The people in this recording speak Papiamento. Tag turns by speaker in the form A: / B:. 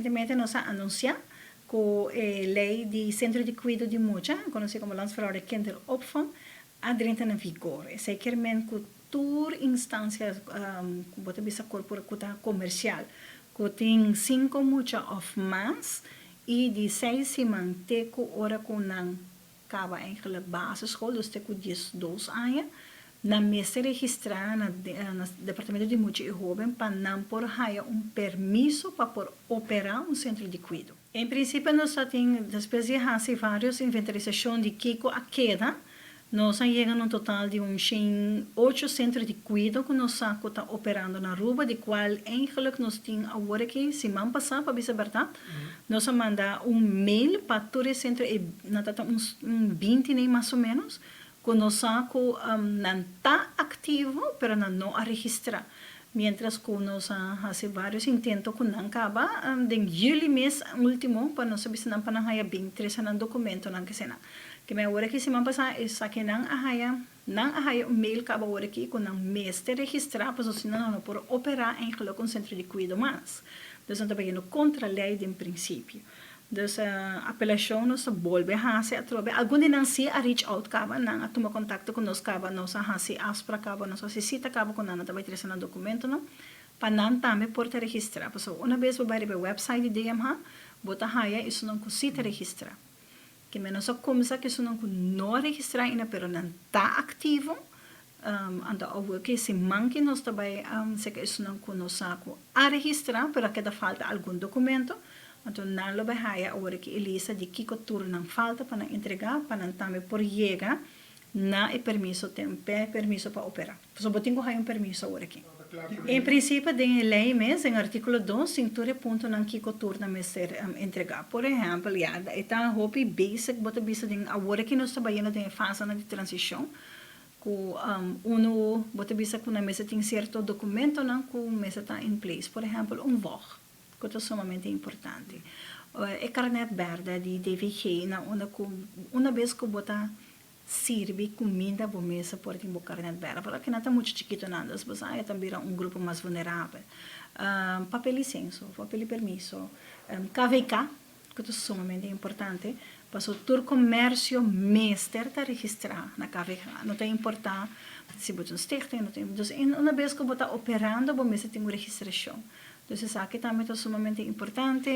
A: Recientemente nos a anuncia cu e ley di Centro di Cuido di Mucha, conoci como Landsverordening Kinderopvang, a drenta na vigor. Esey kiermen cu tur instancia, cu bo bisa corpora comercial, cu tin cinco mucha of mas, y di 6 siman te cu ora cu nan caba eigenlijk basisschool, dus te cu 12 aña, nan mester registra na Departamento di Mucha y Hoben pa nan por haya un permiso pa por opera un centro di cuido. En principio nos tin, despues di haci varios inventarisacion di kico a keda, nos a yega na un total di un 8 centro di cuido cu nos ta operando na Aruba, di cual eigenlijk nos tin awor aki, siman pasa, pa bisa berdad, nos a manda un mail pa tur centro, y nan ta un 20 ni mas o menos, cu nos cu nan ta activo, pero nan no a registra. Mientras cu nos a haci varios intento cu nan caba, den juli mes ultimo, pa nos bisa nan pa nan haya bin trece nan documento nan cu sena. Kiermen awor aki siman pasa esaki nan a haya un mail caba awor aki cu nan mester registra, pa asina nan no por opera eigenlijk un centro di cuido mas. Dus nan ta bayendo contra ley den principio. Dus apelacion nos a bolbe hasi atrobe. Algun di nan si a reach out caba, nan a tuma contacto cu nos caba, nos a hasi afspraak caba, nos a hasi cita caba cu nan ta bay trece nan documento no. Pa nan tambe por ta registra. So, un bes bo bay riba website di DMH, bo ta haya esunnan cu si ta registra. Kiermen nos a cuminsa cu esunnan cu no a registra ainda, pero nan ta activo. Anto awor cu siman cu nos ta bay serca esunnan cu nos sa cu a registra, pero keda falta algun documento. Anto nan lo bay haya awor aki e lista di kico tur nan falta pa nan entrega, pa nan tambe por yega na e permiso, tin permiso pa opera. So bo tin cu haya un permiso awor aki. En principio, den ley mes, den articulo 2, tin tur e puntonan kico tur nan mester entrega. Por ehempel, ja, ta hopi basic, bo ta bisa den awor aki nos ta bayendo den fase di transicion, cu uno bo ta bisa cu nan mester tin cierto documentonan cu mester ta in place. Por ehempel, un VOG, cu ta sumamente importante. E carnet berde di DVG, na unda cu un bes cu bo ta sirbi cuminda, bo mester por tin bo carnet berde. Pasobra cu nan ta mucho chikito nan, dus bo sa tambe un grupo mas vulnerabel. Papel licencia, papel di permiso, KVK, cu ta sumamente importante, paso tur comercio mester ta registra na KVK. No ta importa si bo ta un stichting, no ta, dus un bes cu bo ta operando, bo mester tin un registracion. Dus esaki tambe ta sumamente importante.